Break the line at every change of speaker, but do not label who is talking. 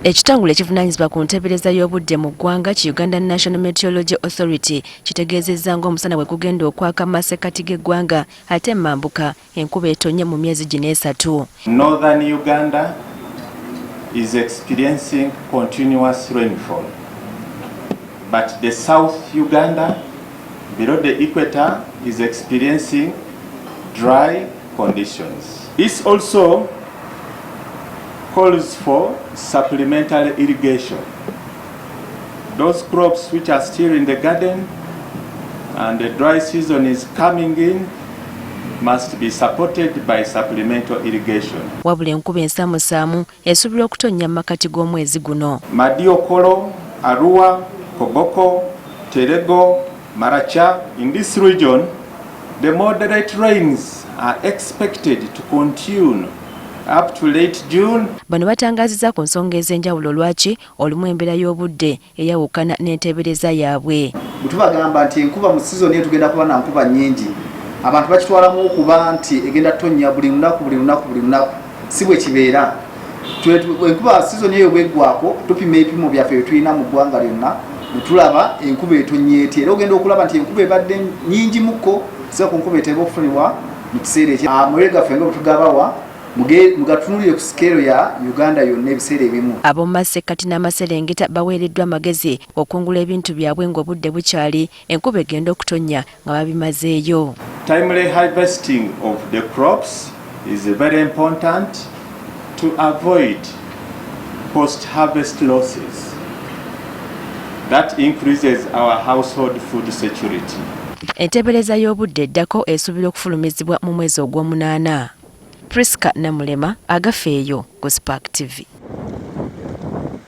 Ekitongole ekivunaanyizibwa ku nteebereza y'obudde mu ggwanga ki Uganda National Meteorology Authority kitegeezezza ng'omusana bwe gugenda okwaka mu masekkati g'eggwanga ate emambuka enkuba etonye mu myezi gino esatu.
Northern Uganda is experiencing continuous rainfall, but the South Uganda below the equator is experiencing dry conditions. This also calls for supplementary irrigation. Those crops which are still in the garden and the dry season is coming in must be supported by supplemental irrigation.
Wabula enkuba ensaamusaamu esuubirwa okutonnya mu makkati g'omwezi guno.
Madi-Okollo, Arua, Koboko, Terego, Maracha. In this region, the moderate rains are expected to continue up to late June.
Bano batangaazizza ku nsonga ez'enjawulo lwaki olumu embeera y'obudde eyawukana n'enteebereza yaabwe.
Bwe tubagamba nti enkuba mu sizoni eyo tugenda kuba na nkuba nnyingi, abantu bakitwalamu okuba nti egenda kutonnya buli lunaku, buli lunaku, buli lunaku. Si bwe kibeera. Enkuba sizoni eyo bweggwako, tupima ebipimo byaffe bye tulina mu ggwanga lyonna ne tulaba enkuba etonnya etya, era ogenda okulaba nti enkuba ebadde nnyingi mukko sika ku nkuba eteeba okufunibwa mu kiseera ekyo. Amawulire gaffe nga bwe tugabawa, mugatunulire ku sikeero ya Uganda yonna ebiseera ebimu.
Ab'omu masekkati n'amaserengeta baweereddwa amagezi okungula ebintu byabwe ng'obudde bukyali, enkuba egenda okutonnya nga babimazeeyo.
Timely harvesting of the crops is very important to avoid post-harvest losses. That increases our household food security.
Enteebereza y'obudde eddako esuubirwa okufulumizibwa mu mwezi ogw'omunaana. Priska Namulema, Agafeeyo ku Spark TV.